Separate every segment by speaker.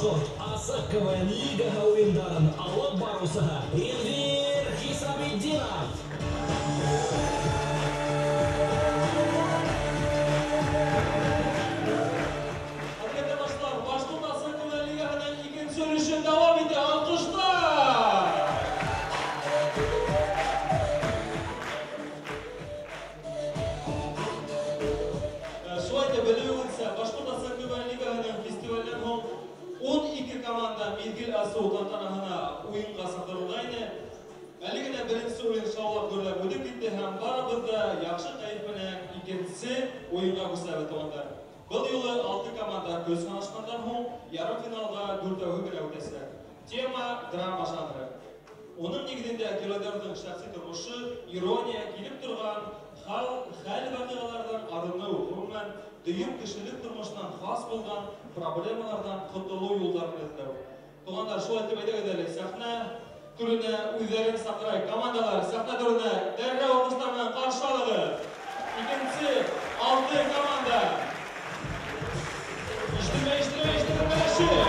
Speaker 1: Башҡорт Асыҡ КВН лигаһы уйындарын алып барыусыһы Эльвир Хисаметдинов.
Speaker 2: Хөрмәтле тамашачылар, Башҡорт Асыҡ КВН лигаһының икенсе өлөшө дауам итә. Алҡыштар! Шулай итеп, белеүегеҙсә, Башҡорт Асыҡ КВН лигаһының фестиваленән һуң 12 команда миҙгел асыу тантанаһына уйынға саҡырылғайны. Әле генә беренсе уйын шаулап гөрләп үтеп китте һәм барыбыҙ ҙа яҡшы кәйеф менән икенсе уйынға күсәбеҙ, туғандар. Был юлы 6 команда көс һынашҡандан һуң ярым финалға дүртәүһе генә үтәсәк. Тема драма жанры. Уның нигеҙендә геройҙарҙың шәхси тормошо, ирония, килеп торған хәл-ваҡиғаларҙан арыныу, ғөмүмән, дөйөм кешелек тормошонан хас булған проблемаларҙан ҡотолоу юлдарын эҙләү. Туғандар, шулай итеп әйҙәгеҙ әле, сәхнә түренә үҙҙәрен саҡырай. Командалар, сәхнә түренә дәррәү алҡыштар менән ҡаршы алығыҙ. Икенсе 6 команда. Ишетелмәй, ишетелмәй, ишетелмәй.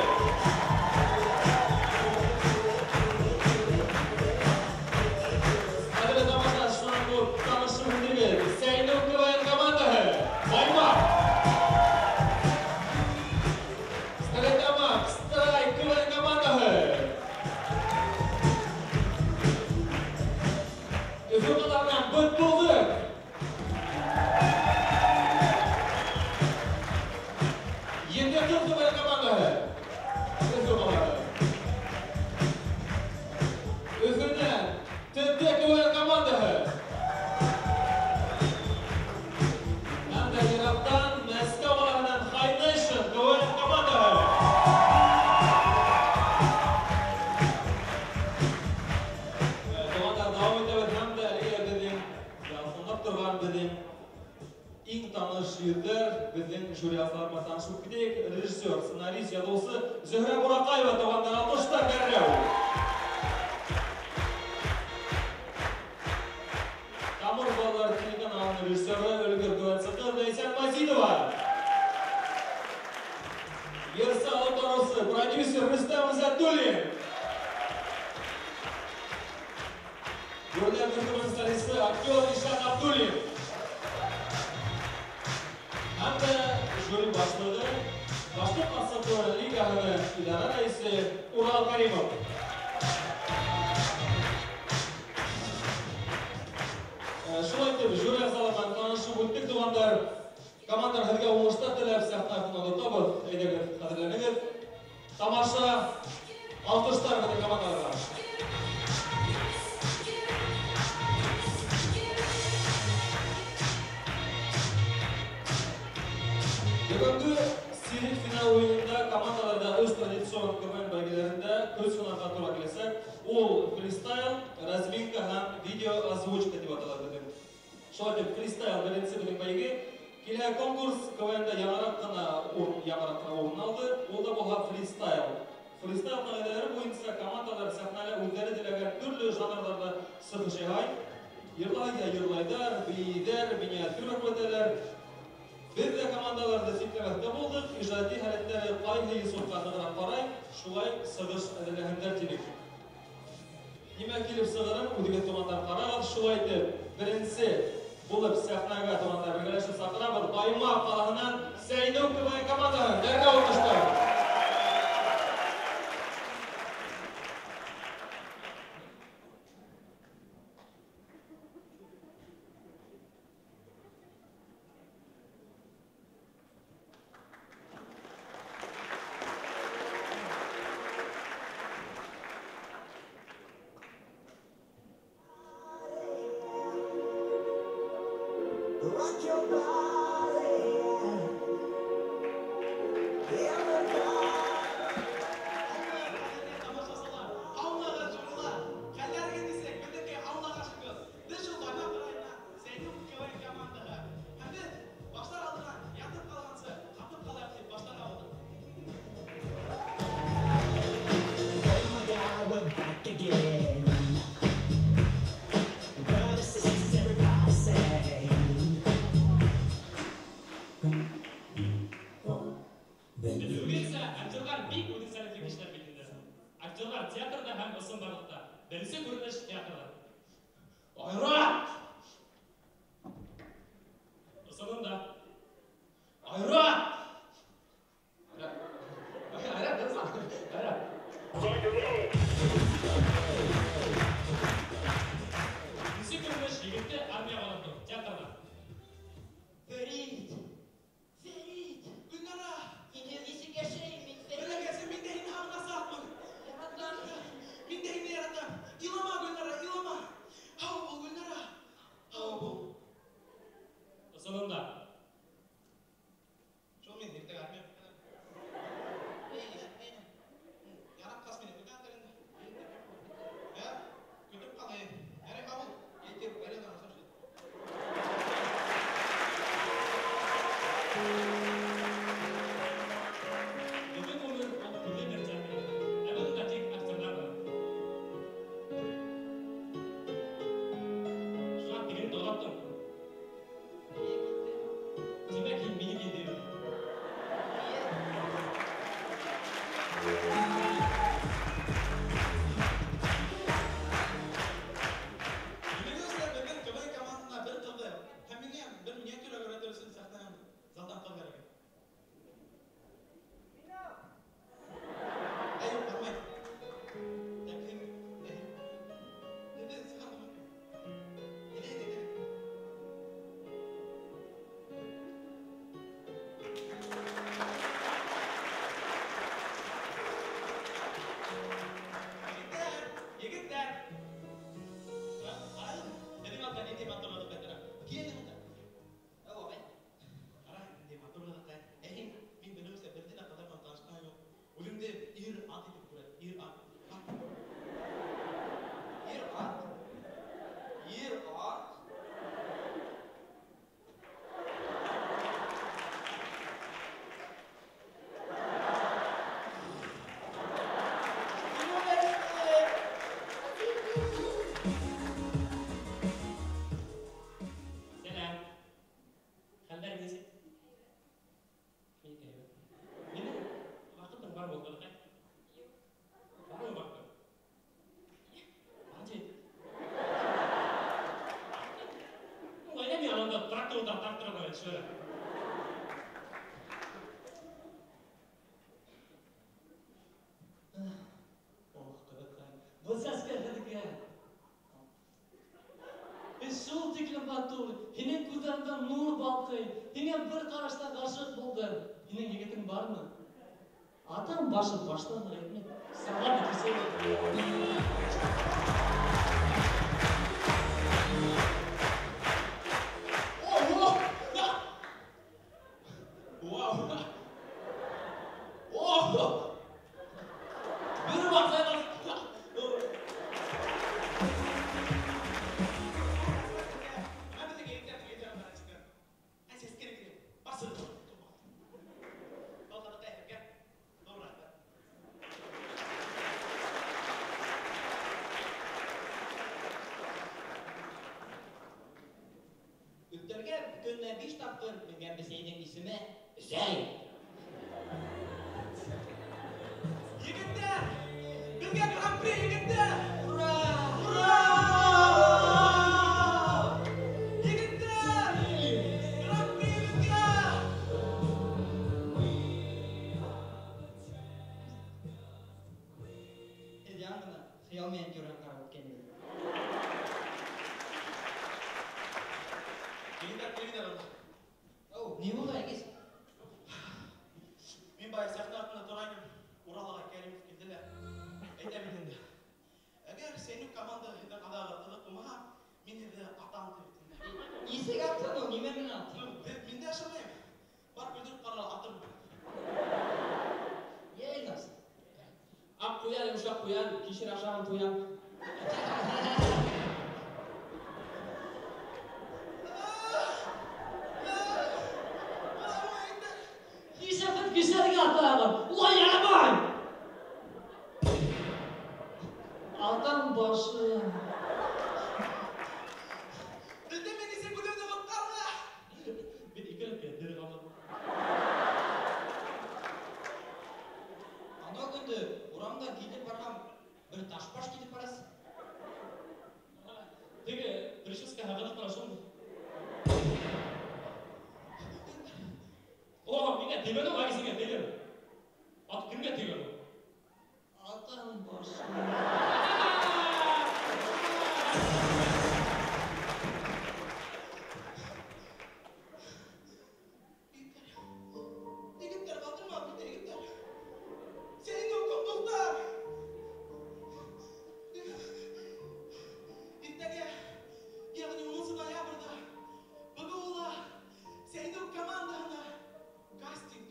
Speaker 2: Хәҙерле тамаша, шунан һуң танышыу үтегеҙ. Сәйнүк КВН командаһы. Баймаҡ. Стәрлетамаҡ Страйк КВН командаһы. Өфө ҡалаһынан Бытбылдыҡ. Ете ҡыҙ КВН командаһы. Өфө ҡалаһы. Өфөнән ТТ КВН командаһы. Һәм дә йыраҡтан Мәскәү ҡалаһынан High Nation КВН командаһы. Туғандар, дауам итәбеҙ һәм дә әлегә беҙҙең ялҡынлап торған беҙҙең иң таныш йөҙҙәр, беҙҙең жюри ағзалары менән танышып китәйек. Режиссер, сценарист, яҙыусы Зөһрә Бураҡаева, туғандар, алҡыштар дәррәү. Тамыр балалар телеканалының режиссеры, өлгөр КВНсы ҡыҙ Ләйсән Мазитова. Йырсы алып барыусы, продюсер Рөстәм Ғиззәтуллин. Гөрләп төркөмөнөң солисты, актер Ишан Абдуллин. Һәм дә жюри башлығы, Башҡорт Асыҡ КВН лигаһының идара рәйесе Урал Каримов. Шулай итеп, жюри ағзалары менән танышып үттек, туғандар. Командалар, һеҙгә уңыштар теләп сәхнә артына оҙатабыҙ. Әйҙәгеҙ, хәҙерләнегеҙ. Тамаша, алҡыштар беҙҙең командаларға. Бөгөнгө сирек финал уйынында командаларда үҙ традицион КВН бәйгеләрендә көс һынарға тура киләсәк. Ул фристайл, разминка һәм видео озвучка тип атала беҙҙең. Шулай итеп, фристайл беренсе беҙҙең бәйге. Килә конкурс КВНда яңыраҡ ҡына урын алды. Ул да булһа фристайл. Фристайл ҡағиҙәләре буйынса командалар сәхнәлә үҙҙәре теләгән төрлө жанрҙарҙа сығыш яһай. Йырлай ҙа йырлайҙар, бейейҙәр, миниатюра күрһәтәләр. Беҙ ҙә командаларҙы сикләмәҫкә булдыҡ. Ижади һәләттәре ҡайһы йософҡа нығыраҡ ҡарай, шулай сығыш әҙерләһендәр тинек. Нимә килеп сығырын үҙегеҙ, туғандар, ҡарағыҙ. Шулай итеп, беренсе булып сәхнәгә, туғандар, бергәләшеп саҡырабыҙ Баймаҡ ҡалаһынан Сәйнүк КВН командаһын. Дәррәү алҡыштар.
Speaker 3: Rock your body, yeah. Everybody. Oh my God, we're back again. Brothers, sisters, everybody say.
Speaker 4: Беренсе күренеш театрҙа. Айрат! Ысынында. Айрат! Айрат. Айрат, тыныслан. Айрат. Икенсе күренеш егетте армияға оҙатыу. Театрҙа.
Speaker 5: Фәрит! Фәрит!
Speaker 6: Гөлнара!
Speaker 5: Һинһеҙ нисек йәшәйем мин, Фәрит?
Speaker 6: Беләгәсен, мин дә һине һағынасаҡмын.
Speaker 5: Яратам.
Speaker 6: Мин дә һине яратам. Илама, Гөлнара, илама. Һау бул, Гөлнара. Һау бул.
Speaker 4: Ысынында.
Speaker 6: Шул мин иртәгә армияға китәм.
Speaker 5: Эй, ишетмәнем.
Speaker 6: Яратҡас мине көтәндер инде. Ә? Көтөп ҡалайым. Ярай, һау бул. Етер, Галина, слушай.
Speaker 4: Беҙҙең ғүмер ул күҙле бер театр. Ә бында тик актерҙар ғына. Шунан тегене оҙаттың.
Speaker 5: Эйе, китте.
Speaker 4: Тимәк, һин минең инде.
Speaker 5: Эйе.
Speaker 6: Билгеле дуҫтар, беҙҙең КВН командасына бер ҡыҙҙы һәм миңә бер миниатюра өйрәтер өсөн сәхнәнән залдан ҡыҙ кәрәк. Әй, юҡ, бармай. Так, һин, әй. Әйҙә, сығарма. Әйҙә, әйҙә, әйҙә. Егеттәр, егеттәр. Ҡара, беҙҙең алда ниндәй матурлыҡ тора. Кил әле монда.
Speaker 5: Әү, ағай.
Speaker 6: Ҡара, ниндәй матурлыҡ. Ә һин, мин белеүемсә, бер ҙә ҡыҙҙар менән танышҡаным юҡ. Үҙеңде ир-ат итеп күрәт, ир-ат.
Speaker 5: Ир-ат? Ир-ат?
Speaker 4: Сәләм. Хәлдәр нисек? Минеке һәйбәт. Минең ваҡытың бармы, ҡыҙыҡай?
Speaker 7: Юҡ.
Speaker 4: Бармы ваҡытың? Бар тип. Ну, әйҙә мин ананда трактор ултырып тракторға төшөрәм.
Speaker 8: Ох, ҡыҙыҡай, был сәскә һеҙгә. Шул тиклем матур, һинең күҙҙәреңдән нур балҡый, һиңә бер ҡараштан ғашиҡ булдым. Һинең егетең бармы? Атам башы баштан уҡ әйтмәй. Саған кисә.
Speaker 6: Ого! Вау! Ого! Бер ваҡыт Мына беҙҙең егеттәрҙең өйҙәренән сыҡҡан. Ә сәскәне килеп, басып тормаған. Был ҡыҙыҡай һеҙгә ҙур рәхмәт.
Speaker 5: Өҫтәлгә көнөнә 5 тапҡыр менгән бесәйҙең исеме Өсәй.
Speaker 6: Егеттәр! Беҙгә гран-при, егеттәр!
Speaker 5: Ура!
Speaker 6: Ура! Егеттәр! Гран-при беҙгә!
Speaker 5: Һеҙ яңы ғына хыял миниатюраһын ҡарап үткән инегеҙ.
Speaker 6: Егеттәр, килегеҙ әле.
Speaker 5: Әү, ни булды, Айгиз?
Speaker 6: Мин бая сәхнә артында тора инем. Урал ағай Кәримов килде лә. Әйтә бит инде. Әгәр Сәйнүк команда һеҙҙең аҙағы ҡыҙыҡ булмаһа, мин һеҙҙе атам тип бит инде.
Speaker 5: Нисек аттың ул? Нимә менән аттың?
Speaker 6: Ну, мин дә ышанмайым. Бар көлдөрөп ҡара, атырмын.
Speaker 5: Йә, Илназ.
Speaker 9: Аҡ ҡуян, йомшаҡ ҡуян, кишер ашаған ҡуян.
Speaker 8: Нишләп кешеләргә атағын? Улай ярамай! Атам башы.
Speaker 6: Беҙҙе мин нисек үлемде ҡотҡарҙы?
Speaker 4: Мин икеләп кенә тере ҡалдым.
Speaker 5: Анау көндө урамда китеп барған бер ташбаш китеп бара.
Speaker 4: Тейгән ул, Агизиңә тейгән. Ат кемгә тейгән ул?
Speaker 8: Атаң башы.
Speaker 6: Егеттәр, ҡалдырма мине, егеттәр. Сәйнүк дуҫтар. Иртәгә, йәғни 10 ноябрҙә БГУ-ла Сәйнүк командаһына кастинг.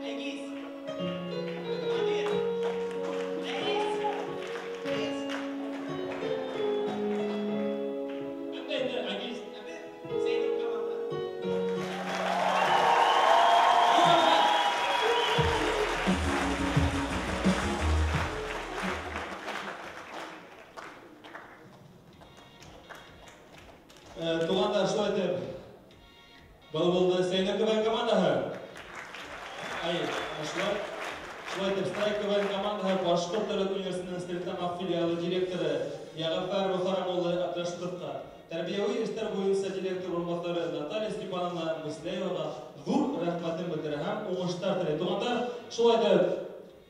Speaker 6: Әгиз, Надир, Рәис, Рәис.
Speaker 4: Әмдә инде Агиз.
Speaker 6: Ә беҙ Сәйнүк команда.
Speaker 2: Туғандар, шулай итеп, был булды Сәйнүк КВН командаһы. Ай, шулай. Шулай итеп, Страйк КВН командаһы Башҡорт дәүләт университетының Стәрлетамаҡ филиалы директоры Йәғәфәр Мөхәррәм улы Абдрашитовҡа, тәрбиәүи эштәр буйынса директор урынбаҫары Наталья Степановна Мисләеваға ҙур рәхмәтен белдерә һәм уңыштар теләй. Туғандар, шулай итеп,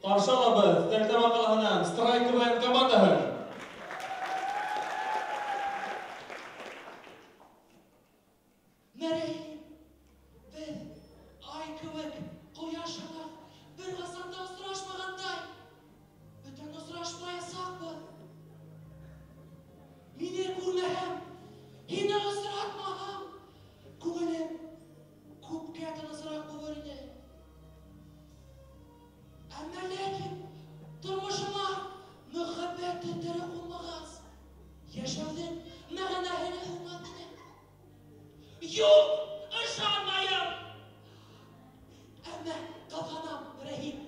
Speaker 2: ҡаршы алабыҙ Стәрлетамаҡ ҡалаһынан Страйк КВН командаһын.
Speaker 8: Мәрәй, беҙ ай кеүек, ҡояш һымаҡ, бер ҡасан да осрашмағандай, бүтән осрашмаясаҡбыҙ. Мине күрмәһәм, һине осратмаһам, күңелем күпкә тынысыраҡ булыр ине. Әммә ләкин тормошома мөхәббәт төндәре ҡунмағас, йәшәүҙең мәғәнәһе лә булмаҫ ине. Юҡ, ышанмайым. Әммә ҡыҙғанам, Рәхим.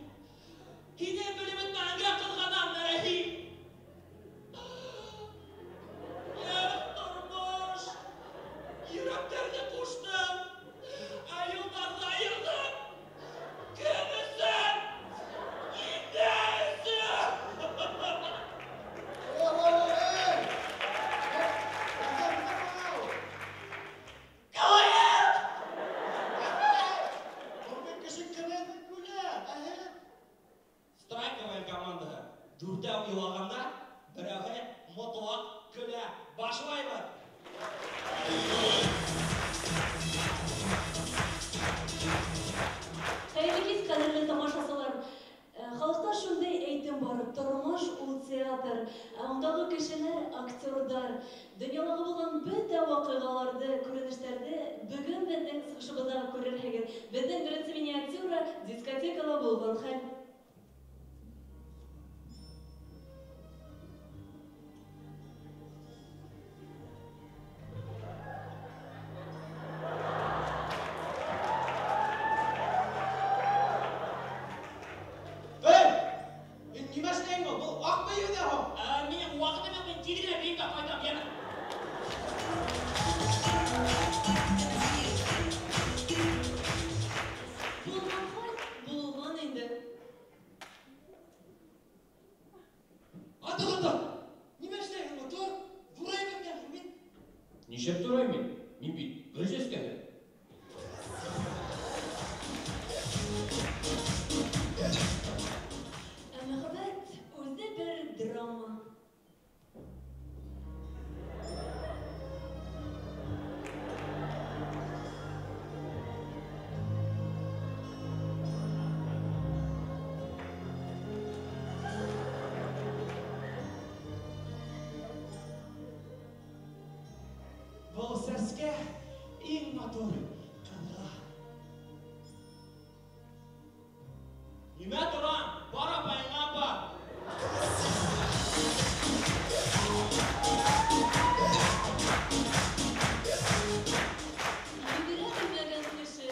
Speaker 8: Һине белеп бөтмәгәнгә ҡыҙғанам, Рәхим. Эх, тормош! Йөрәктәрҙе ҡуштың, ә юлдарҙы айырҙың. Кем өсөн? Нимә өсөн?
Speaker 5: Страйк КВН командаһы. Дүртәү илағанда, берәүһе мотлаҡ көлә. Башлайбыҙ.
Speaker 7: Хәйерле кис, ҡәҙерле тамашасылар. Халыҡта шундай әйтем бар: тормош ул театр, ә ундағы кешеләр актерҙар. Донъялағы булған бөтә ваҡиғаларҙы, күренештәрҙе бөгөн беҙҙең сығышыбыҙҙа күрерһегеҙ. Беҙҙең беренсе миниатюра дискотекала булған хәл.
Speaker 6: Эй, нимә эшләйһең был? Был аҡ бейеү ҙә һуң.
Speaker 4: Минең ваҡытым юҡ, мин тиҙ генә бейеп тә ҡайтам, йәме.
Speaker 7: Булған хәл булған инде.
Speaker 8: Ата, ата, нимә эшләйһең, мотор? Ҙурайып бөткәнһең бит.
Speaker 9: Нишләп торайым мин? Мин бит гөл сәскәһе.
Speaker 7: Ә мөхәббәт үҙе бер драма.
Speaker 6: Был сәскә иң матур ҡыҙға.
Speaker 5: Нимә торам? Бар апайыңа бар.
Speaker 7: Йүгерә белмәгән кеше.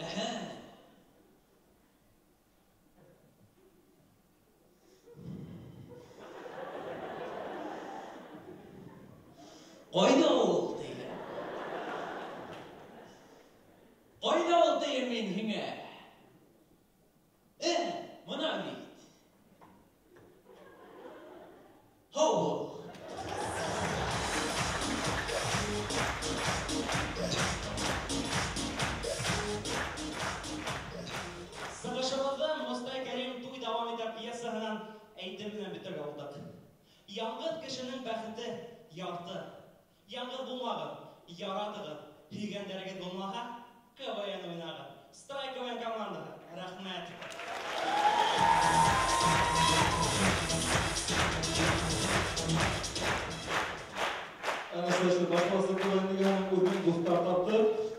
Speaker 5: Әһә. Ҡайҙа ул, тием? Ҡайҙа ул, тием мин һиңә? Мына бит. Һау бул.
Speaker 6: Сығышыбыҙҙы Мостай Кәрим туй дауам итә пьесаһынан әйтем менән бөтөргә булдыҡ. Яңғыҙ кешенең бәхете ярты. Яңғыҙ булмағыҙ, яратығыҙ. Һөйгәндәрегеҙ булмаһа, КВН уйнағыҙ. Строй КВН командаһы. Рәхмәт.
Speaker 2: Әнә шулай башласы КВН-ның үҙенең дуҫтар тапты.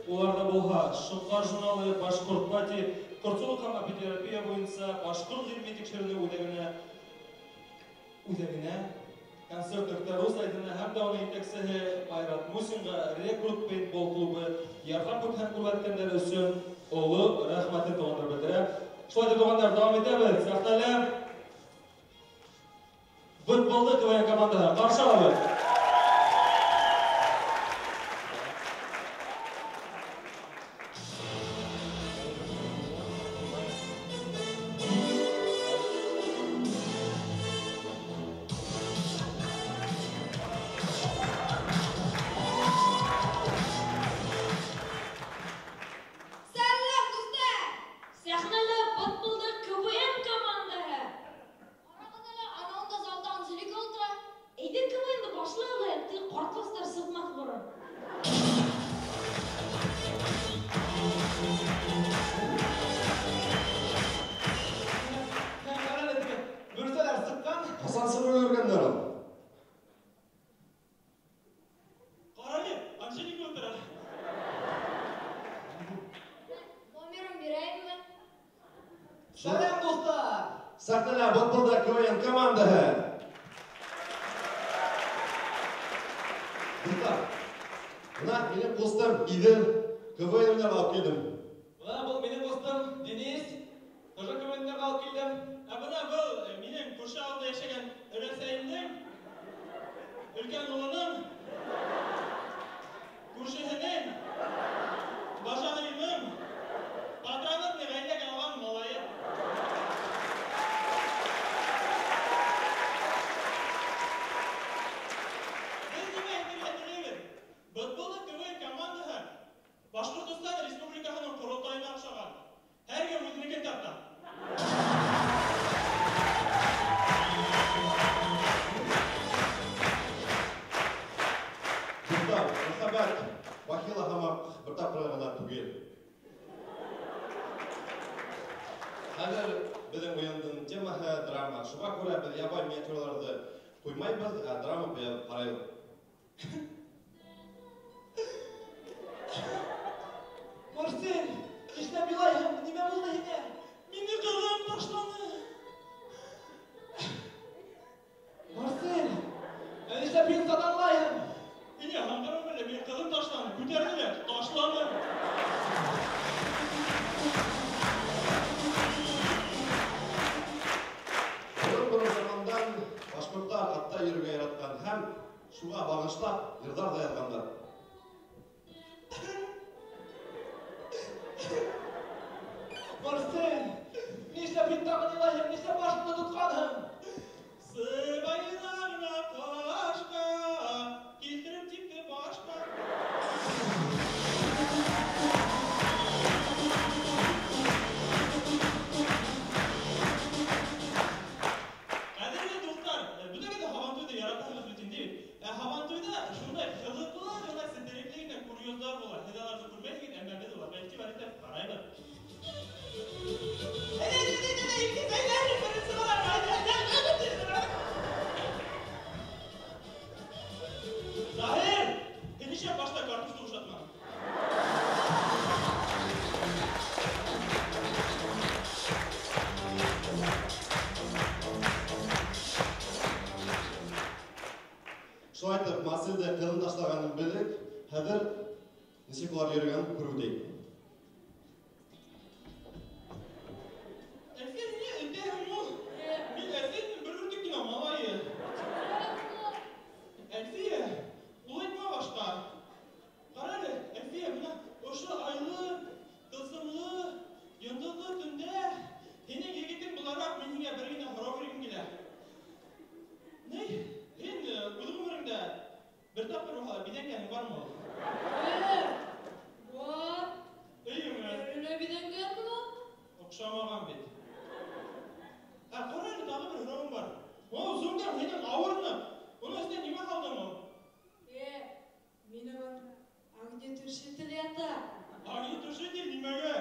Speaker 2: Уларҙа булһа Шоҡар журналы, Башҡорт пати, ҡортсолоҡ һәм апитерапия буйынса Башҡорт ғилми тикшеренеү үҙәгенә, концерт.ру сайтына һәм дә уның етәксеһе Айрат Мусинға Рекрут пейнтбол клубы ярҙам күрһәткәндәре өсөн оло рәхмәтен туғандар белдерә. Шулай итеп, туғандар, дауам итәбеҙ. Сәхнәлә футболды КВН командаһы ҡаршы алабыҙ.
Speaker 10: Сәләм, дуҫтар!
Speaker 7: Сәхнәлә футболды КВН командаһы.
Speaker 10: Ҡарағыҙ әле, ана унда залда Анжелика ултыра.
Speaker 7: Әйҙә КВН-ды башлайыҡ, теге ҡартластар сыҡмаҫ борон.
Speaker 6: Бөрсәләр сыҡҡан.
Speaker 11: Ҡасан сығып өлгөргәндәр ул?
Speaker 6: Ҡара әле, Анжелика ултыра.
Speaker 10: Номерын бирәйемме?
Speaker 6: Сәләм, дуҫтар!
Speaker 11: Сәхнәлә футболда КВН командаһы. Дуҫтар, бына минең ҡустым Иҙел КВН уйнарға алып килдем.
Speaker 2: Бына был минең ҡустым Денис, тоже КВН уйнарға алып килдем.
Speaker 6: Ә бына был минең күрше ауылда йәшәгән өләсәйемдең өлкән улының күршеһенең бажанайының патронатный ғаиләгә алған малайы. Беҙ нимә әйтергә теләйбеҙ? Футболда КВН командаһы Башҡортостан Республикаһының ҡоролтайына оҡшаған. Һәр кем үҙенекен тарта.
Speaker 11: Дуҫтар, мөхәббәт бахила һымаҡ бер тапҡыр ғына түгел. Хәҙер беҙҙең уйындың темаһы драма. Шуға күрә беҙ ябай миниатюраларҙы ҡуймайбыҙ, ә драма ҡуябыҙ, ҡарайбыҙ.
Speaker 8: Марсель, нишләп илайһың? Нимә булды һиңә?
Speaker 6: Мине ҡыҙым ташланы.
Speaker 8: Марсель, ә нишләп һин сатанлайһың?
Speaker 6: Һиңә һаңғырау әллә, мине ҡыҙым ташланы, күтәрҙе лә ташланы.
Speaker 11: Борон-борон замандан башҡорттар атта йөрөргә яратҡан һәм шуға бағышлап йырҙар ҙа яҙғандар.
Speaker 8: Марсель, нишләп һин тағын илайһың? Нишләп башыңды тотҡанһың?
Speaker 6: Сыбайҙарына ҡашҡа, килтереп типте башҡа. Ҡәҙерле дуҫтар, бөтәгеҙ ҙә һабантуйҙы яратаһығыҙ бит инде. Ә һабантуйҙа шундай ҡыҙыҡлы ғына, сетерекле генә курьездар була. Һеҙ аларҙы күрмәйһегеҙ, әммә беҙ уларға иғтибар итеп ҡарайбыҙ. Заһир, һин нишләп башта картуфты бушатманың?
Speaker 11: Шулай итеп, Марселде ҡыҙын ташлағанын белдек. Хәҙер нисек улар йөрөгәнен күреп үтәйек.
Speaker 2: Оҡшамаған бит. Ә, ҡара әле, тағы бер һорауым бар. О, сумкаң һинең ауырмы? Уның эсенә нимә һалдың ул?
Speaker 10: Минең огнетушитель ята.
Speaker 2: Огнетушитель нимәгә?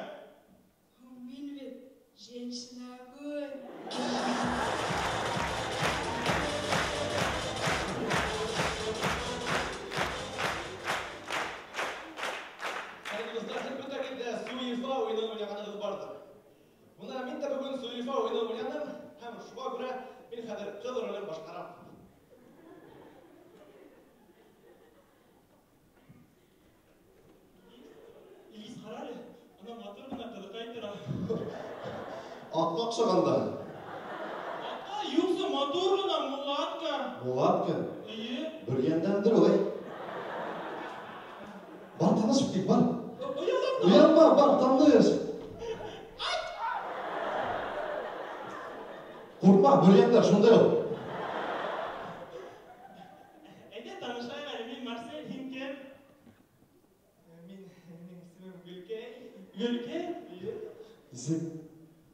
Speaker 10: Мин бит женщина огонь.
Speaker 12: Дуҫтар, һеҙ бөтәгеҙ ҙә Суефа уйынын уйнағанығыҙ барҙыр. Бына мин дә бөгөн Суефа уйынын уйнаным һәм шуға күрә мин хәҙер ҡыҙ ролен башҡарам.
Speaker 2: Илгиз, ҡара әле, ана матур ғына ҡыҙыҡай тора.
Speaker 11: Атҡа оҡшаған да.
Speaker 2: Атҡа юҡсы, матур ғына мулатка.
Speaker 11: Мулатка?
Speaker 2: Эйе.
Speaker 11: Бөрйәндәндер улай. Бар, танышып кит, бар.
Speaker 2: Оялам да.
Speaker 11: Уялма, бар, таныш. Ҡурҡма, бөрйәндәр шундай ул.
Speaker 2: Әйҙә танышайыҡ әле, мин Марсель, һин кем? Минең исемем Гөлкәй. Гөлкәй? Эйе.
Speaker 11: Исем?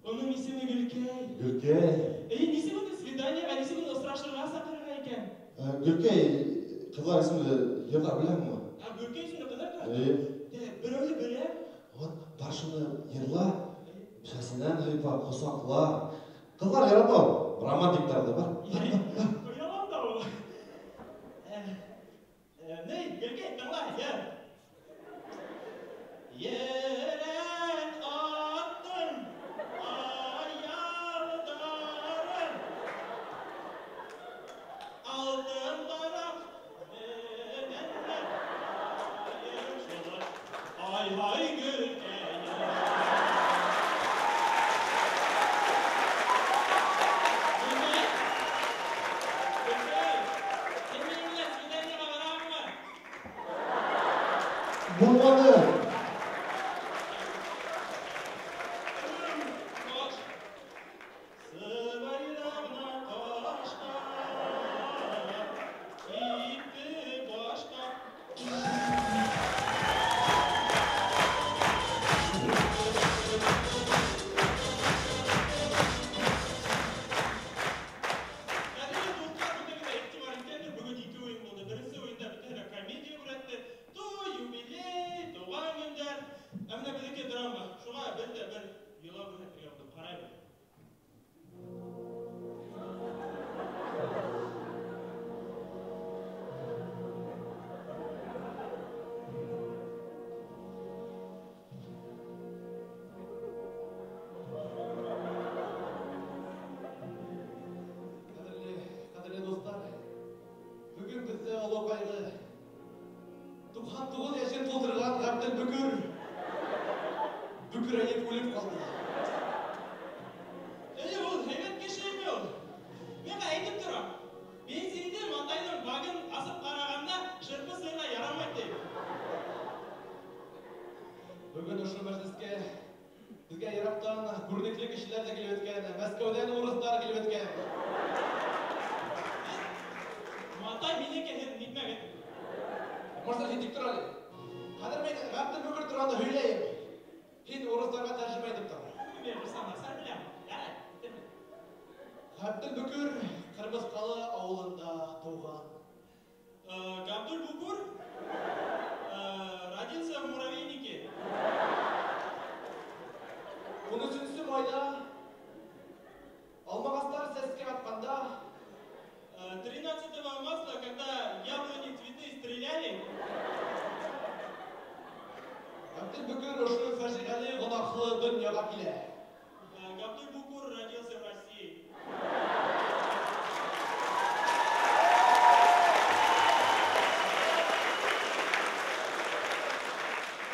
Speaker 2: Уның исеме Гөлкәй.
Speaker 11: Гөлкәй.
Speaker 2: Эйе, нисек уны свиданиеға, нисек уны осрашырға саҡырырға икән?
Speaker 11: Гөлкәй, ҡыҙҙар исемле йырҙар беләһеңме?
Speaker 2: Ә, Гөлкәй исемле ҡыҙҙар тора?
Speaker 11: Эйе.
Speaker 2: Берәүҙе беләм.
Speaker 11: Вот, бар шуны йырла, сәсенән һыйпа, ҡосаҡла. Ҡыҙҙар ярата ул, романтиктар ҙа бар.
Speaker 2: Оялам да ул. Ней, Гөлкәй, тыңла, йыр. Ерән аттың аялдарын, алтын тарақ менән Ай-һай Гөлкәй. Гөлкәй, һин минең менән свиданиеға бараһыңмы?
Speaker 11: Булманы.
Speaker 12: Ҡәҙерле дуҫтар, бөгөн беҙҙә оло ҡайғы. 99 йәшен тултырған Ғәбделбөкөр бөкөрәйеп үлеп ҡалды.
Speaker 2: Эйе, ул һәйбәт кеше ине ул. Миңә әйтеп торам. Бензинде матайҙың багын асып ҡарағанда шырпы сыйға ярамай ти.
Speaker 12: Бөгөн ошо мәжлескә беҙгә йыраҡтан күренекле кешеләр ҙә килеп еткән, Мәскәүҙән урыҫтар килеп еткән.
Speaker 2: Матай минеке, һеҙ нитмәгеҙ.
Speaker 12: Марсель, һин тик тор әле. Хәҙер мин Ғәбделбөкөр тураһында һөйләйем. Һин урыҫтарға тәржемә итеп тор.
Speaker 2: Мин урыҫса насар беләм. Ярай, әйтермен.
Speaker 12: Ғәбделбөкөр Ҡырмыҫҡалы ауылында тыуған.
Speaker 2: Габдулбукур родился в муравейнике.
Speaker 12: Ун өсөнсө майҙа алмағастар сәскә атҡанда,
Speaker 2: 13 марта, когда яблони цветы стреляли,
Speaker 12: Ғәбделбөкөр ошо фажиғәле гонаһлы донъяға килә.
Speaker 2: Габдулбукур родился в России.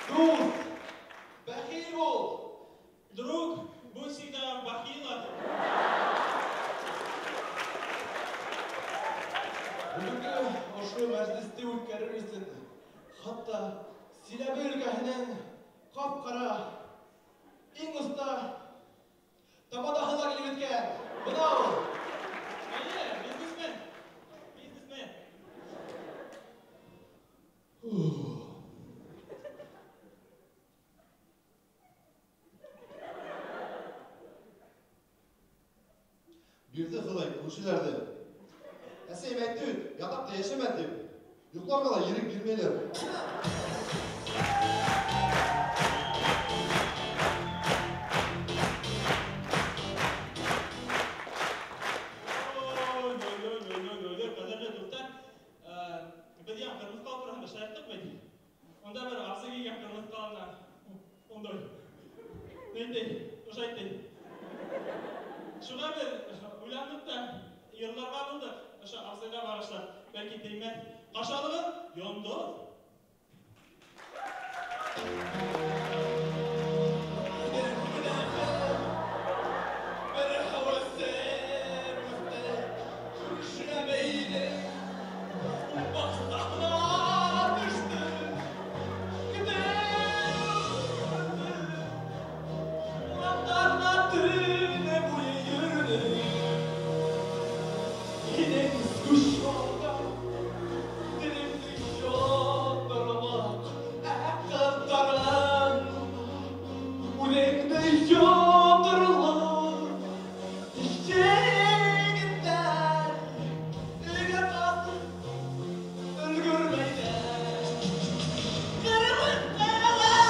Speaker 12: Дуҫ, бәхил бул.
Speaker 2: Друг, будь всегда в бахилах.
Speaker 12: Бөгөнгө ошо мәжлесте үткәрер өсөн хатта Силәбе өлкәһенән ҡап-ҡара иң оҫта тамадаһы ла килеп еткән. Бына ул.
Speaker 2: Эйе, бизнесмен. Бизнесмен.
Speaker 11: Бирҙе Хоҙай күршеләрҙе. Әсәйем әйтте бит, ятап та йәшәмә тип. Йоҡларға ла ирек бирмәйҙәр.
Speaker 2: Ой, ҡәҙерле дуҫтар, беҙ яңы ҡырмыҫҡа тураһында шаярттыҡ бит. Унда бер абзый килгән ҡырмыҫҡалана. Ундай. Ниндәй, ошайтый. Шуға беҙ уйландыҡ та йырларға булдыҡ. Ошо абзыйға бағышлап, бәлки теймәҫ. Ҡаршы йондоҙ.
Speaker 12: Бер һәүәсем үҫте, күршеңә бәйле, баҡсаһына төштө, көтөп, урамдарҙа төнө буйы йөрөнө. Һинең көс алған телемде йоттормаҡ, ә ҡыҙҙарың үҙеңде йоторлоҡ. Егеттәр өйгә ҡайтып өлгөрмәйҙәр. Ҡырмыҫҡалар!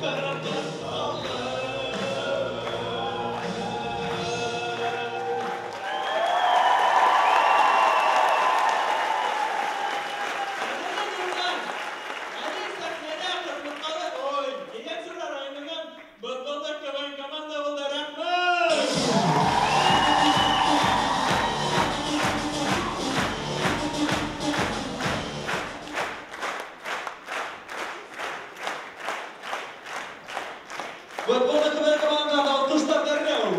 Speaker 2: Ҡәҙерле дуҫтар, әле сәхнәлә ҡырмыҫҡалы, ой, Ейәнсура районынан Бытбылдыҡ КВН команда булды. Рәхмәт! Бытбылдыҡ КВН командаһына алҡыштар дәррәү.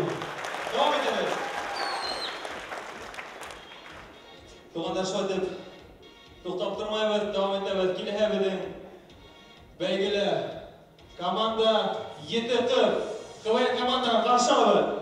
Speaker 2: Дауам итәбеҙ. Туғандар, шулай итеп туҡтап тормайбыҙ, дауам итәбеҙ. Киләһе беҙҙең бәйгеле команда Ете ҡыҙ. КВН командаһын ҡаршы алабыҙ.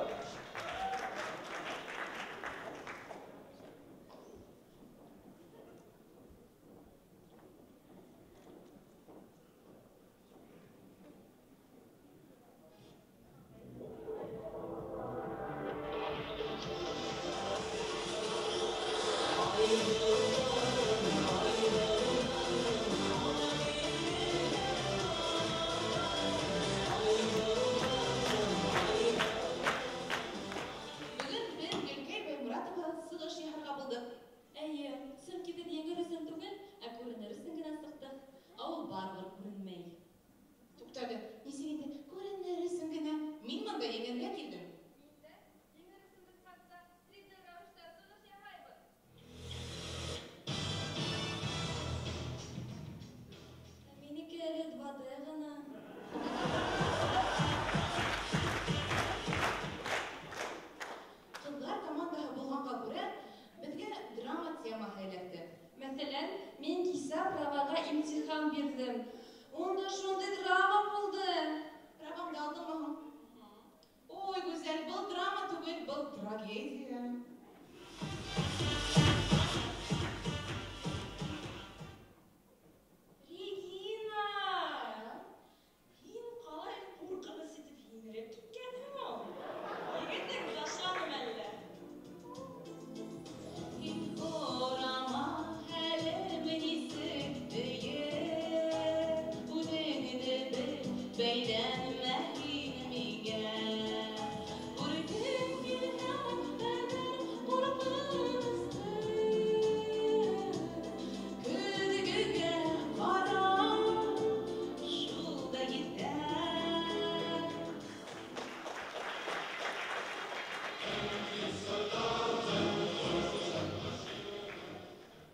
Speaker 13: Бөгөн беҙ Гөлкәй Байморатова сығыш яһарға булдыҡ.
Speaker 7: Әйе, сөнки беҙ еңер өсөн түгел, ә күренер өсөн генә сыҡтыҡ. Ә ул барыбер күренмәй.
Speaker 13: Туҡта әле, нисек инде күренер өсөн генә? Мин бында еңергә килдем.
Speaker 10: Еңер өсөн беҙ хатта 3D рәүештә сығыш яһайбыҙ.
Speaker 7: Ә минеке әле 2D ғына.
Speaker 13: Ҡыҙҙар командаһы булғанға күрә, беҙгә драма темаһы эләкте.
Speaker 7: Мәҫәлән, мин кисә праваға имтихан бирҙем. Унда шундай драма булды.
Speaker 13: Праваңды алдыңмы һуң? Ой, Гүзәл, был драма түгел, был трагедия.
Speaker 7: Регина! Һин ҡалай ҡурҡыныс итеп һимереп киткәнһең ул. Егетең ташланымы әллә?
Speaker 13: Һин һорама хәлем нисек бөйөк, үҙеңде бел, бәйләнмә һин миңә. Күргең килһә әгәр ҡурҡынысты, көҙгөгә ҡара, шул да етә.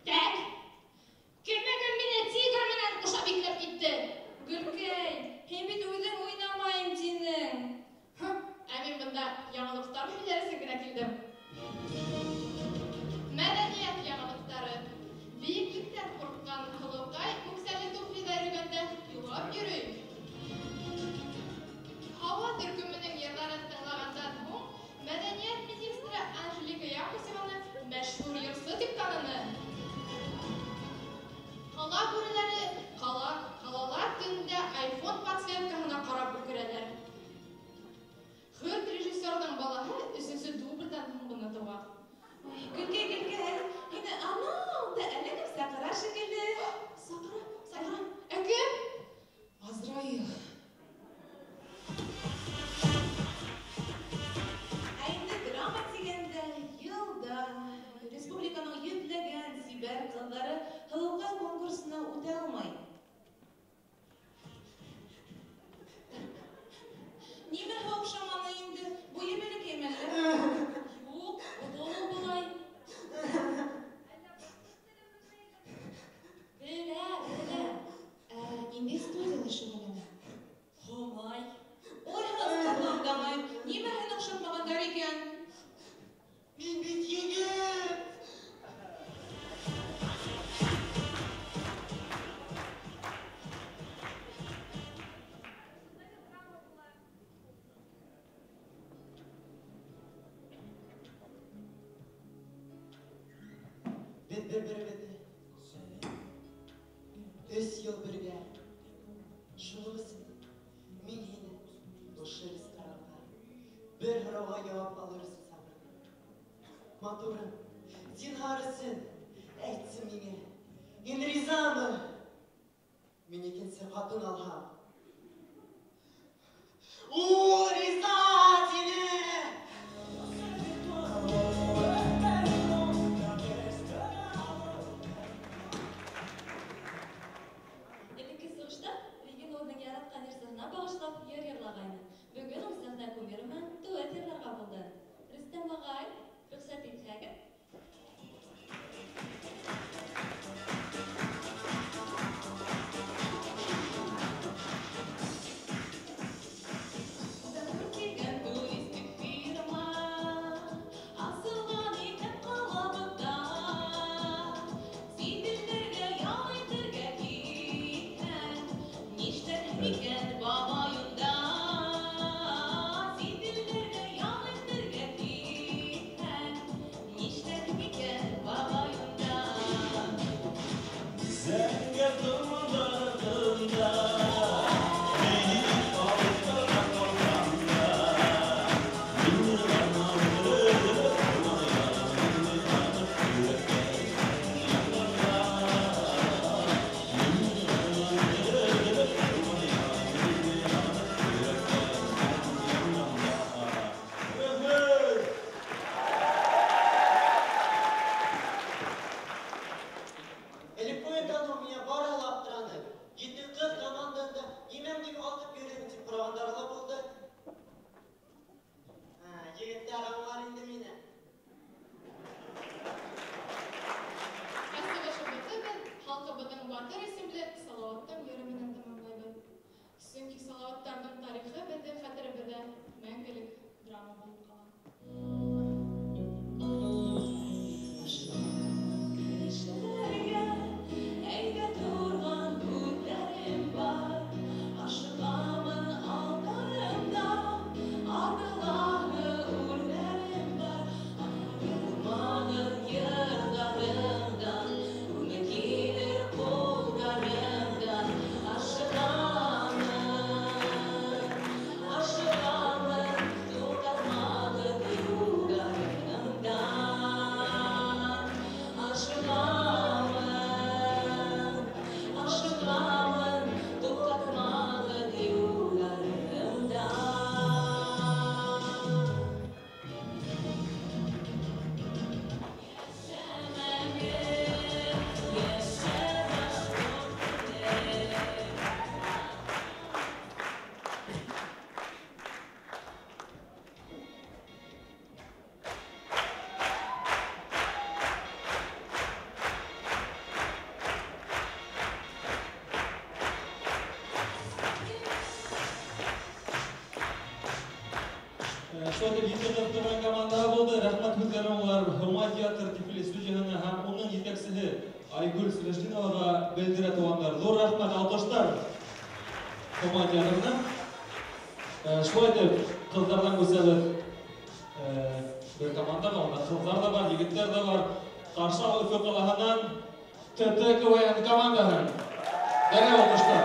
Speaker 10: Так. Кемегеҙ мине тигр менән ҡуша бикләп китте?
Speaker 7: Гөлкәй, һин бит үҙең уйнамай.
Speaker 13: менән шөғөлләнә?
Speaker 7: Һомай.
Speaker 13: Ой, һыҙғырғандай, нимәһен оҡшатмағандар икән?
Speaker 5: Мин бит егет! Беҙ бер-беребеҙҙе 3 йыл бергә. Шуның өсөн мин һине ошо ресторанға бер һорауға яуап алыр өсөн саҡырҙым. Матурым, зинһар өсөн әйтсе миңә, һин ризамы? Мин икенсе ҡатын алһам.
Speaker 6: Ул риза тине!
Speaker 7: Элекке сығышта Регина үҙенең яратҡан йырсыһына бағышлап йыр йырлағайны. Бөгөн ул сәхнә кумиры менән дуэт йырларға булды. Рөстәм ағай, рөхсәт итһәгеҙ.
Speaker 13: Килгән туристик фирма асылған икән ҡалабыҙҙа. Сит илдәргә ял итергә киткән, нишләрһең икән бабай унда? Сит илдәргә ял итергә киткән, нишләрһең икән бабай унда?
Speaker 1: Зәңгәр томандар артында, бейек алыҫтарға ҡалғанда, мин йырларман өрөп, урман янып, йөрәккә янғанда. Мин йырларман өрөп, урман янып, йөрәккә янғанда. Рәхмәт!
Speaker 5: Элек уйындан һуң миңә барыһы ла аптыраны. Ете ҡыҙ командаһында нимәмде юғалтып йөрөйһөң тип һорағандары ла булды. Егеттәр аңлар инде мине.
Speaker 10: Ә сығышыбыҙҙы беҙ халҡыбыҙҙың батыр исемле Салауаттың йыры менән тамамлайбыҙ. Сөнки Салауаттарҙың тарихы беҙҙең хәтеребеҙҙә мәңгелек драма булып ҡала.
Speaker 7: Кешеләргә әйтә торған һүҙҙәрем бар. Ашығамын алдарымда, артылағы үрҙәрем бар. Айырылмағыҙ йырҙарымдан, күмәк килер ҡулдарымдан. Ашығамын, ашығамын, туҡтатмағыҙ юлдарымдан. Ашығамын, ашығамын, туҡтатмағыҙ юлдарымдан. Йәшәмәгеҙ, йәшә башҡорт теле.
Speaker 2: Шулай итеп, ете ҡыҙ КВН командаһы булды. Рәхмәт һүҙҙәрен улар Һомай театр Тифлис студияһына һәм уның етәксеһе Айгөл Силәждиноваға белдерә, туғандар. Ҙур рәхмәт, алҡыштар Һомай театрына. Шулай итеп, ҡыҙҙарҙан күсәбеҙ бер командаға. Унда ҡыҙҙар ҙа бар, егеттәр ҙә бар. Ҡаршы ал Өфө ҡалаһынан ТТ КВН командаһын. Дәррәү алҡыштар.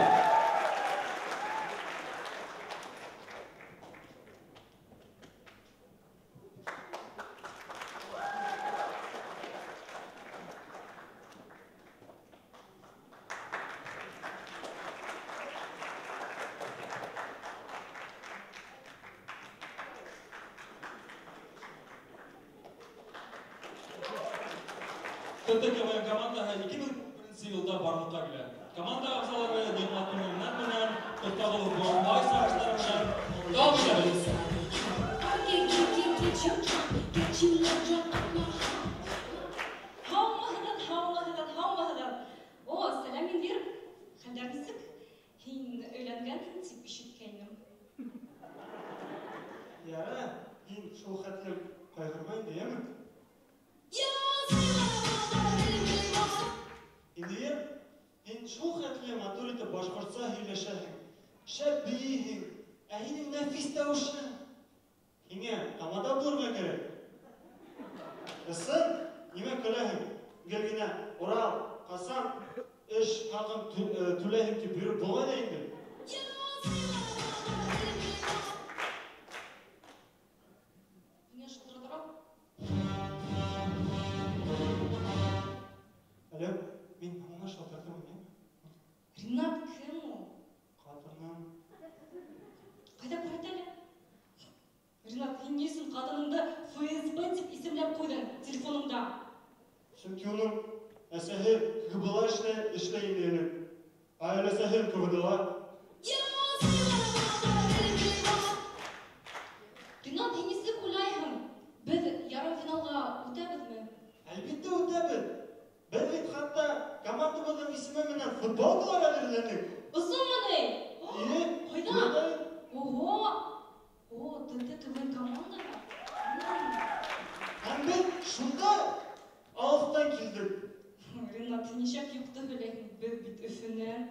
Speaker 2: ТТ КВН командаһы 2001 йылда барлыҡҡа килә. Команда ағзалары Ниғмәтуллин менән Туҡтағолов Буранбай сағыштары менән дауам итәбеҙ.
Speaker 7: Һаумыһығыҙ, һаумыһығыҙ, һаумыһығыҙ. О, сәләм, Индир. Хәлдәр нисек? Һин
Speaker 5: Урыҫса һөйләшәһең, шәп бейейһең, ә һинең нәфис тауышың. Һиңә тамада булырға кәрәк. Ысын, нимә көләһең? Гел генә Урал, Ҡасан эш хаҡын түләйһең тип йөрөп булмай ҙа инде.
Speaker 7: Һиңә шылтыратырға?
Speaker 5: Алло, мин мамаңа шылтыратырмын, йәме?
Speaker 7: Ринат кем ул?
Speaker 5: Ҡатыным.
Speaker 7: Ҡайҙа күрһәт әле? Ринат, һин ни өсөн ҡатыныңды ФСБ тип исемләп ҡуйҙың телефоныңда?
Speaker 5: Сөнки уның әсәһе КГБ-ла эшләй ине элек. Ә өләсәһе КВД-ла.
Speaker 7: Ринат, һин нисек уйлайһың? Беҙ ярым финалға үтәбеҙме?
Speaker 5: Әлбиттә үтәбеҙ. Беҙ бит хатта командабыҙҙың исеме менән футболкалар әҙерләнек.
Speaker 7: Ысынмы ни?
Speaker 5: Эйе.
Speaker 7: Ҡайҙа? Ого! О, ТТ КВН команда.
Speaker 5: Һәм беҙ шунда алыҫтан килдек.
Speaker 7: Ринат, һин нисек юҡты беләһең? Беҙ бит Өфөнән.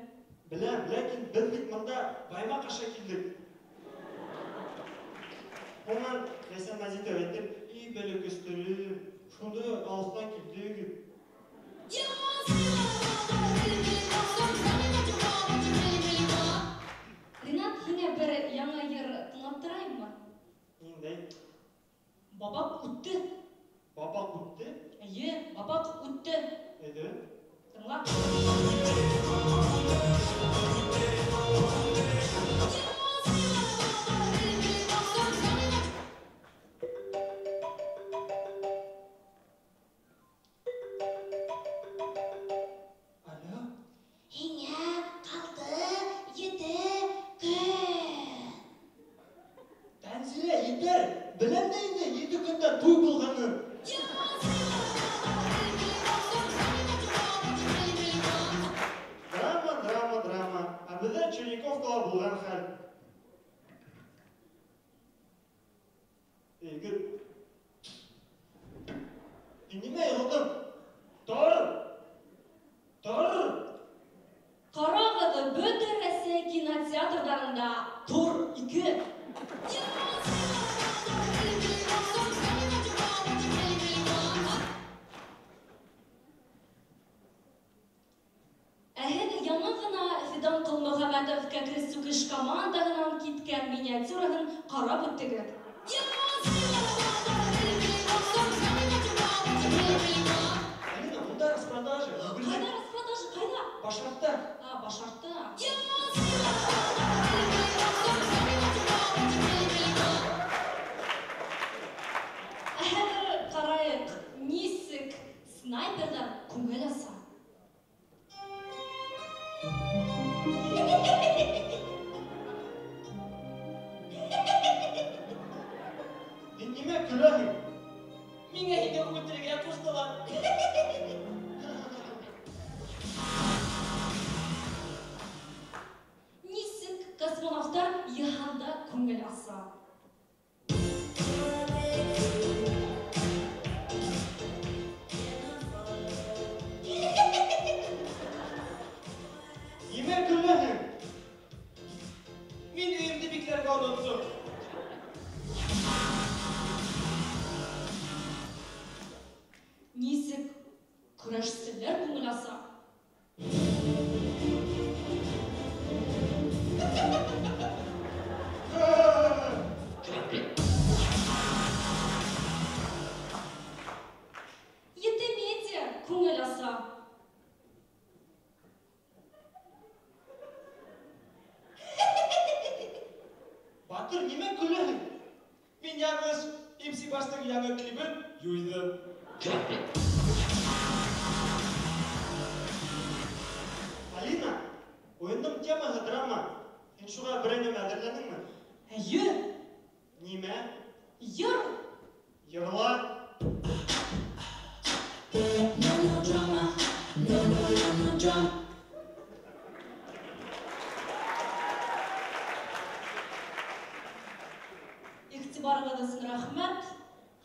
Speaker 5: Беләм, ләкин беҙ бит бында Баймаҡ аша килдек. Унан Ләйсән Мәзитов әйтеп, и бәләкәстерем, шунда алыҫтан килдек.
Speaker 7: Ринат, һиңә бер яңы йыр тыңлаттырайыммы?
Speaker 5: Ниндәй?
Speaker 7: Бабаҡ үтте.
Speaker 5: Бабаҡ үтте?
Speaker 7: Эйе, бабаҡ үтте.
Speaker 5: Әйҙә.
Speaker 7: Тыңла.
Speaker 5: Алло.
Speaker 7: Һиңә ҡалды 7 көн.
Speaker 5: Тәнзилә, етәр. Беләм дә инде 7 көндән туй булғанын. Драма, драма, драма. Ә беҙҙә Черниковкала булған хәл. Эй, егет. Һин нимә йығылдың? Тор! Тор!
Speaker 7: Ҡарағыҙ, бөтә Рәсәй кинотеатрҙарында Тор 2. Ә һеҙ яңы ғына Фидан Ҡолмөхәмәтов Кәкре Сүкеш командаһынан киткән миниатюраһын ҡарап үттегеҙ.
Speaker 5: Алина, унда распродажа.
Speaker 7: Ҡайҙа распродажа? Ҡайҙа?
Speaker 5: Башартта.
Speaker 7: А, Башартта. Ә хәҙер ҡарайыҡ, нисек снайперҙар күңел аса.
Speaker 5: Һин нимә көләһең?
Speaker 6: Миңә һине үлтерергә ҡуштылар.
Speaker 7: Нисек космонавтар йыһанда күңел аса.
Speaker 5: Нимә көләһең?
Speaker 12: Мин өйөмдө бикләргә оноттом.
Speaker 7: Нисек көрәшселәр күңел аса. Ете медиа күңел аса.
Speaker 5: Батыр, нимә көләһең?
Speaker 12: Мин яңылыш MC Баштың яңы клибын юйҙым.
Speaker 5: Алина, уйындың темаһы драма. Һин шуға берәй нәмә әҙерләнеңме?
Speaker 7: Эйе.
Speaker 5: Нимә?
Speaker 7: Йыр.
Speaker 5: Йырла.
Speaker 3: No, no drama. No, no, no, no drama.
Speaker 7: Иғтибарығыҙ өсөн рәхмәт.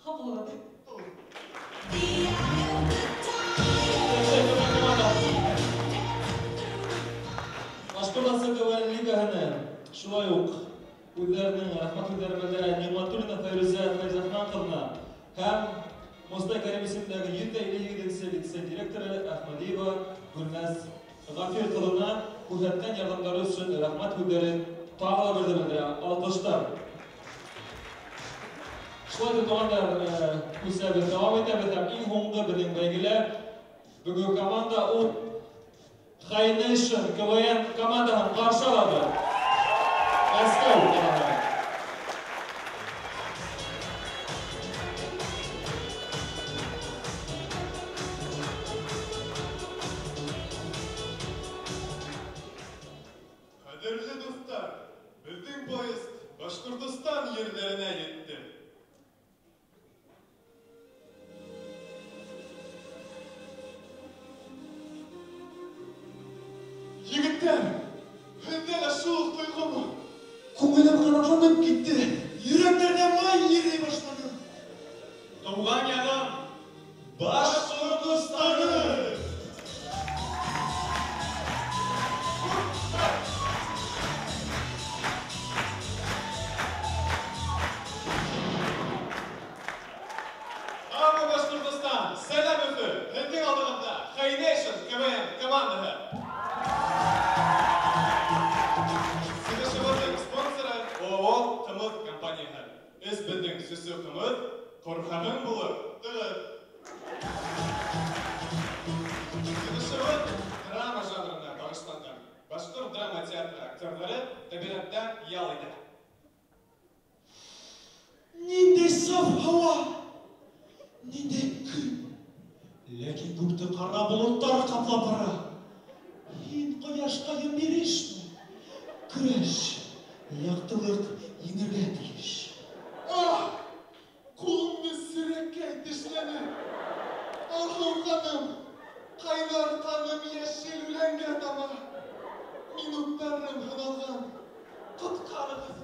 Speaker 7: Һау булығыҙ.
Speaker 2: Баш Башҡортостан КВН лигаһына шулай уҡ үҙҙәренең рәхмәт һүҙҙәрен белдерә Ниғмәтуллина Фәйрүзә Фәйзрахман ҡыҙына һәм Мостай Кәрим исемендәге 157-нсе лицей директоры Әхмәдиева Гөлназ Ғафир ҡыҙына күрһәткән ярҙамдары өсөн рәхмәт һүҙҙәрен тағы ла берҙе белдерә. Алҡыштар. Шулай итеп, туғандар, күсәбеҙ, дауам итәбеҙ һәм иң һуңғы беҙҙең бәйгелә бөгөнгө команда ул High Nation КВН командаһын ҡаршы алабыҙ. Мәскәү ҡалаһы.
Speaker 11: Ҡәҙерле дуҫтар, беҙҙең поезд Башҡортостан ерҙәренә етте.
Speaker 12: Егеттәр, һеҙҙә лә шул уҡ тойғомо? Күңелем ҡанатланып китте, йөрәктәрҙә май ирей башланы.
Speaker 2: Тыуған яғым, Башҡортостаным!
Speaker 11: Һаумы, Башҡортостан! Сәләм, Өфө! Һеҙҙең алдығыҙҙа High Nation КВН командаһы. Сығышыбыҙҙың спонсоры ООО Ҡымыҙ компанияһы. Эс беҙҙең сөсө ҡымыҙ, ҡорһағың булыр тығыҙ. Сығышыбыҙ драма жанрына бағышланған. Башҡорт драма театры актерҙары тәбиғәттә ял итә.
Speaker 12: Ниндәй саф һауа, ниндәй көн. Ләкин күкте ҡара болоттар ҡаплап бара. Һин ҡояшҡайым бирешмә. Көрәш, яҡтылыҡ еңергә тейеш.
Speaker 14: Ах, ҡулымды серәкәй тешләне. Аһыу ҡаным, ҡайнар ҡаным йәшел үләнгә тама. Минуттарым һаналған. Ҡотҡарығыҙ.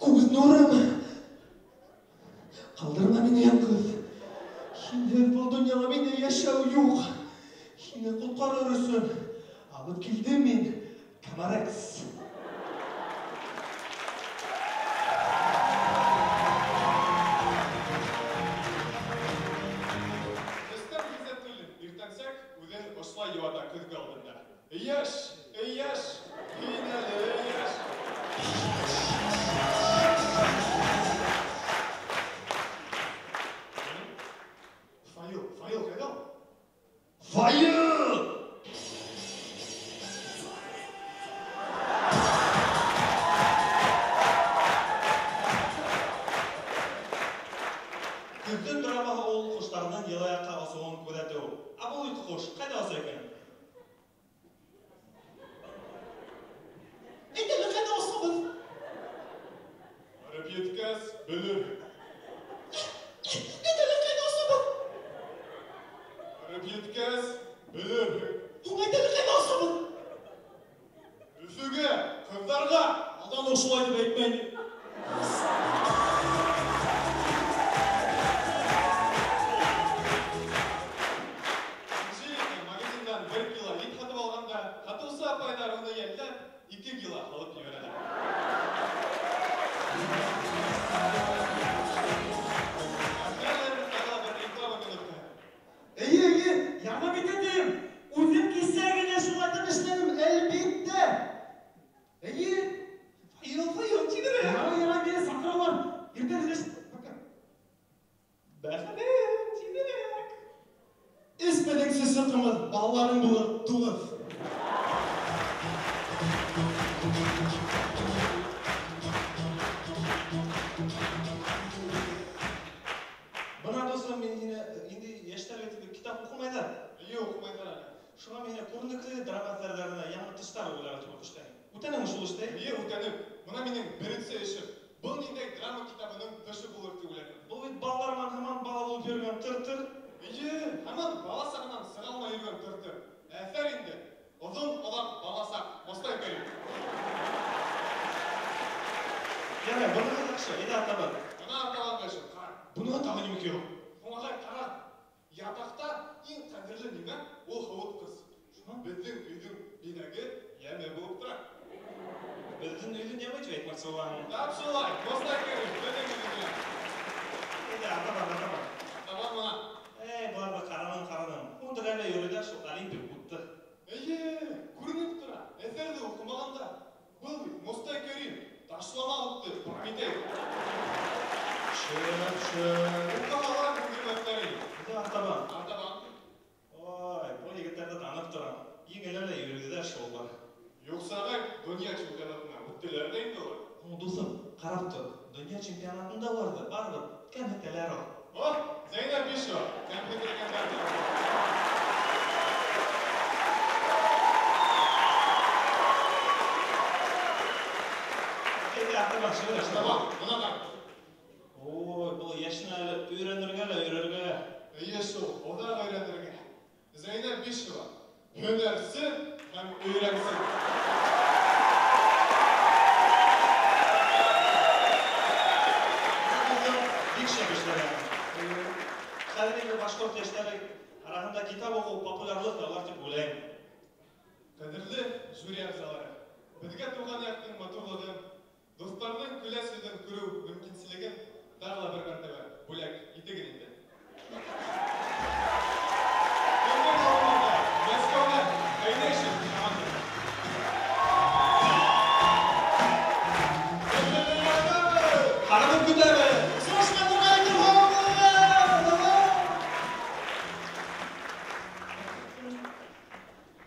Speaker 12: Күҙ нурым, ҡалдырма мине яңғыҙ. Һинһеҙ был донъяла мине йәшәү юҡ. Һине ҡотҡарыр өсөн алып килдем мин Комарекс.
Speaker 11: Рөстәм Ғиззәтуллин иртәнсәк үҙен ошолай йыуата көҙгө алдында. Йәш, йәш, һин әле йәш. Фаил, Фаил ҡайҙа ул?
Speaker 12: Фаил!
Speaker 2: Көҙҙөң драмаһы ул ҡоштарҙың йылы яҡҡа осоуын күҙәтеү. Ә был ике ҡош ҡайҙа оса икән?
Speaker 12: Әйт әле, ҡайҙа осабыҙ?
Speaker 11: Барып еткәс, белерһең.
Speaker 12: Әйт әле, ҡайҙа осабыҙ?
Speaker 11: Барып еткәс, белерһең.
Speaker 12: Һуң әйт әле, ҡайҙа осабыҙ?
Speaker 11: Өфөгә, ҡыҙҙарға.
Speaker 2: Алдан уҡ шулай тип әйтмәй.
Speaker 11: Анжелика магазиндан 1 кило ит һатып алғанда, һатыусы апайҙар уны йәлләп, 2 кило һалып ебәрәләр. Хәҙер тағы ла бер реклама минуты.
Speaker 12: Эйе, эйе, ярҙам итә тием. Үҙем кисә генә шулайтып эшләнем, әлбиттә. Эйе.
Speaker 2: Фаил, Фаил, тиҙерәк.
Speaker 12: Ярай, ярай, мине саҡыралар. Иртән эш.
Speaker 2: Бәхетем, тиҙерәк.
Speaker 12: Эс беҙҙең сөсө ҡымыҙ, балаларың булыр туғыҙ.
Speaker 2: Бына, дуҫым, мин һине инде йәштәр бит инде китап уҡымайҙар.
Speaker 11: Эйе, уҡымайҙар әле.
Speaker 2: Шуға мин һине күренекле драма әҫәрҙәренә яңы тыштар уйларға тип эшләйем. Үтәнеңме шул эште?
Speaker 11: Эйе, үтәнем. Бына минең беренсе эшем. Был ниндәй драма китабының тышы булыр тип уйланым.
Speaker 2: Был бит балалар менән һаман бала булып йөрөгән тыр-тыр.
Speaker 11: Эйе, һаман бала сағынан сыға алмай йөрөгән тыр-тыр. Әҫәр инде. Оҙон оҙаҡ бала саҡ. Мостай Кәрим.
Speaker 2: Ярай, быныһы яҡшы, әйҙә артабан.
Speaker 11: Бына артабанғы эшем, ҡара.
Speaker 2: Быныһы тағы нимә кәрәк?
Speaker 11: Һуң, ағай, ҡара. Ятаҡта иң ҡәҙерле нимә? Ул һыуытҡыс.
Speaker 2: Шунан?
Speaker 11: Беҙҙең өйҙөң биҙәге
Speaker 2: әйтмәксе булаһың?
Speaker 11: Тап шулай, Мостай Кәрим, бөтен көсө белән.
Speaker 2: Әйҙә, артабан, артабан.
Speaker 11: Табан мына.
Speaker 2: Эй, быларҙы ҡараным, ҡараным. Унда әле йөрөйҙәр шул Олимпик утты.
Speaker 11: Эйе, күренеп тора, әҫәрҙе уҡымағандар. Был бит Мостай Кәрим, ташлама утты, Прометей.
Speaker 2: Шәп, шәп.
Speaker 11: Уҡыһалар күрмәҫтәр ине.
Speaker 2: Әйҙә, артабан.
Speaker 11: Артабан.
Speaker 2: Ой, был егеттәрҙе танып торам. Еңелә лә йөрөйҙәр шул улар.
Speaker 11: Юҡса, ағай, донъя чемпионатына үттеләр ҙә инде улар.
Speaker 2: Һуң, дуҫым, ҡарап тор. Донъя чемпионатында уларҙы барыбер кәмһетәләр ул.
Speaker 11: О, Зәйнәп Бишева, кәмһетелгәндәр.
Speaker 2: Әйҙә, артабан, шөғөл, шөғөл.
Speaker 11: Артабан, бына ҡара.
Speaker 2: Ой, был йәшенә әле өйрәнергә лә өйрәнергә.
Speaker 11: Эйе шул, оҙаҡ өйрәнергә. Зәйнәп Бишева, һөнәрсе һәм өйрәнсе.
Speaker 2: Бик шәп эшләгән. Хәҙер инде башҡорт йәштәре араһында китап уҡыу популярлыҡ алар тип уйлайым.
Speaker 11: Ҡәҙерле жюри ағзалары, беҙгә тыуған яҡтың матурлығын, дуҫтарҙың көләс йөҙөн күреү мөмкинселеген тағы ла бер мәртәбә бүләк итегеҙ инде. Беҙҙең алдыбыҙҙа Мәскәүҙән Хәйнәшев командасы.
Speaker 2: Ҡарағым көтәбеҙ.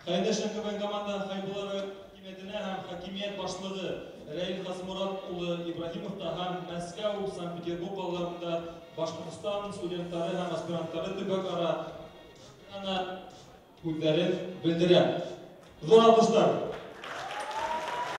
Speaker 2: Хәйнәшев КВН команда Хәйбулла район хакимиәтенә һәм хакимиәт башлығы Рәил Хасмурат улы Ибраһимовта һәм Мәскәү, Санкт-Петербург ҡалаларында Башҡортостан студенттары һәм аспиранттары төбәк-ара һүҙҙәрен белдерә. Ҙур алҡыштар.